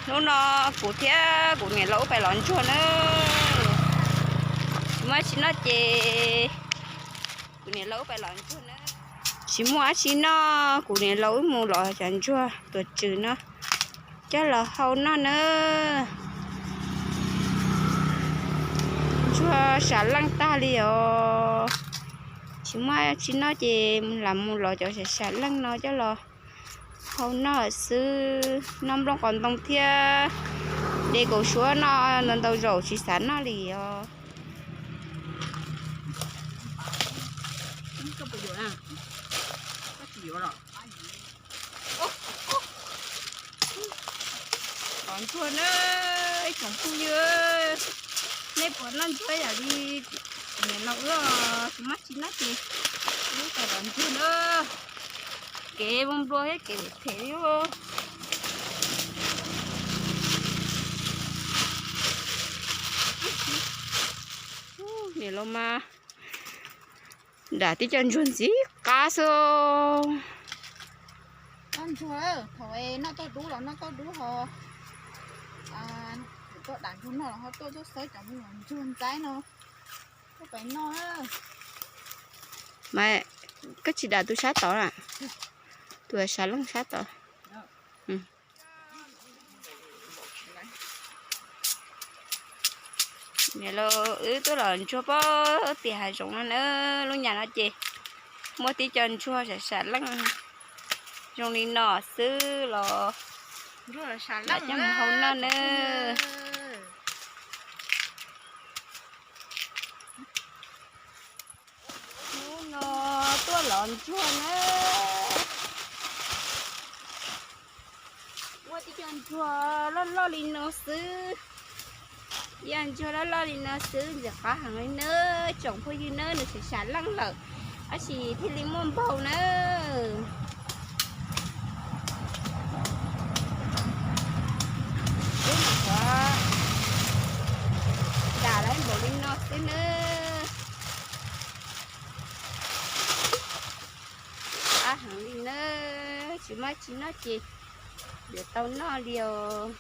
Hnub no kuv thiab kuv niam laus wb pais lov ntsuag na. Tsis muaj dab tsi noj ces kuv niam laus wb pais lov ntsuag na. Tsis muaj dab tsi noj, kuv niam laus wb mus lov cov ntsuag tuam tswm no coj los hau noj na. Ntsuag sam leej tag li os. Tsis muaj dab tsi noj ces lam mus lov cov sam sam leej no coj los hau noj xwb. Noj nplooj qos ntoo thiab de kaum suab noj ntau ntau zaus tsis xav noj li os. Lov ntsuag na, ib tsoom phooj ywg, nej puas noj ntsuag yam li niam laus wb os? Tsis muaj dab tsi noj ces wb pais lov ntsuag na. Kev nplua thiab kev phem li. Niam laus mas dam tib co ntsuag ntxim qab xwb. Noj ntsuag, thaum noj tauj dub los noj tauj dub ho, tuaj dam ntsuag noj los ho tuaj tuaj xawb cov me nyuam ntsuag ntxaib no. Tuaj pais noj. Mas koj tsis dam tus sab tod na, tus sam leej sab tod. Niam laus wb tuaj lov ntsuag pem tim hav zoov no na, lub nyam no ces muaj tib co ntsuag sam sam leej zoo li no xwb los lam coj mus hau noj na. Hnub no tuaj lov ntsuag na. Muaj tib co ntsuag loj loj li no xwb. Yog ntsuag loj loj li no xwb ntxim qab heev li nawb tsoom phooj ywg nawb, nws sam sam leej lawm tab sis thiaj li muaj npaug nawb. Wb mam dam lawv npaum li no xwb nawb. Qab heev li nawb, tsis muaj dab tsi noj ces yuav tau noj li os.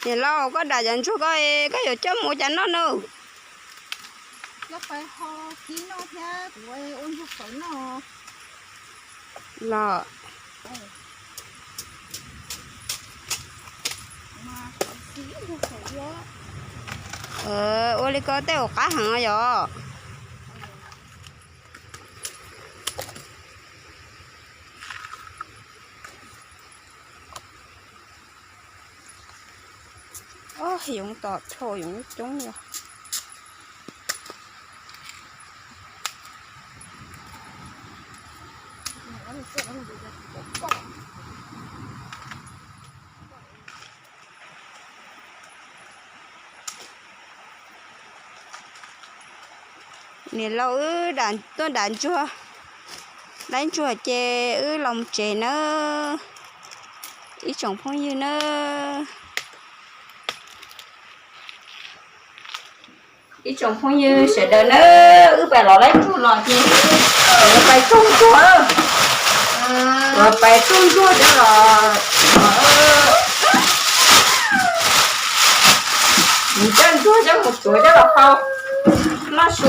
Niam laus, koj dam cov ntsuag ko, koj yuav coj mus ua cas noj no? Coj pais ho kib noj thiab kuv ua ntsuag fawm noj. Los ua li ko tej zaum qab heev yom. Yoov tom rhau yoov coob yom. Niam laus wb tuaj dam ntsuag, dab ntsuag ces wb los tsev nawb ib tsoom phooj ywg nawb. Ib tsoom phooj ywg sawv daws nawb, wb pais lov dab ntsuag los ces yuav pais tsuag ntsuag, yuav pais tsuag ntsuag coj los, coj ntsuag coj mus tsuav coj los hau noj su.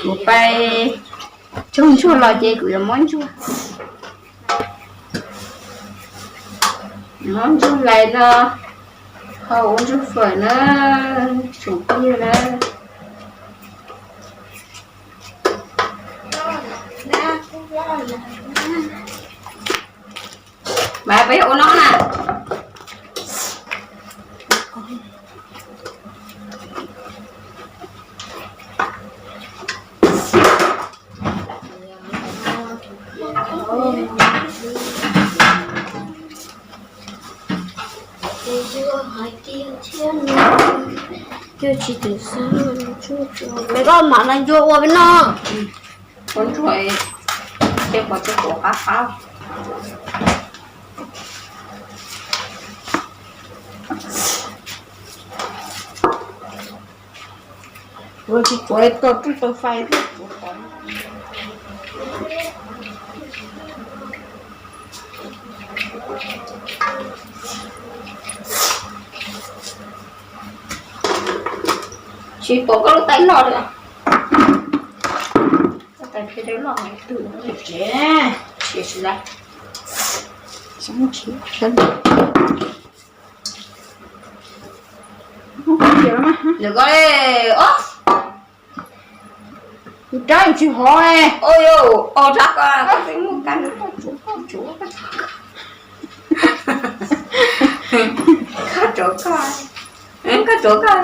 Kuv pais cog ntsuag los ces kuv yuav muab ntsuag, muab ntsuag hlais no, ho ua ntsuag fawm na, tsoom phooj ywg na. Mas peb ua no na. Nws koj mam los ncua ua peb noj. Ua ntsuag, ces pom tsis pom qab qab. Ua tsis pom tau tub tau fais thiab. Tsis pom koj lub tais loj li. Koj tais peb loj heev, twb tsev, tsev tsis laj. Nws koj li, ob, kuv rab tsis hov. Ua, rab koj, koj tsis muaj kab, koj tsuav, koj tsuav, koj tsuav, koj tsuav koj, koj tsuav koj.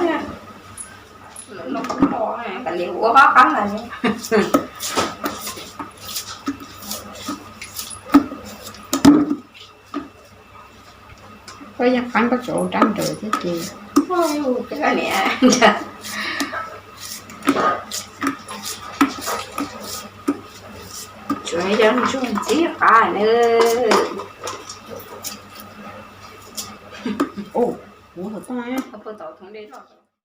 Kav liam ua qab qab lawm. Koj yeej qab koj tsuav ua rab nrawd thiab ces. Tsuav yog ntsuag ntxim qab na. Ua, kuv hauv tooj, thoov dej loj.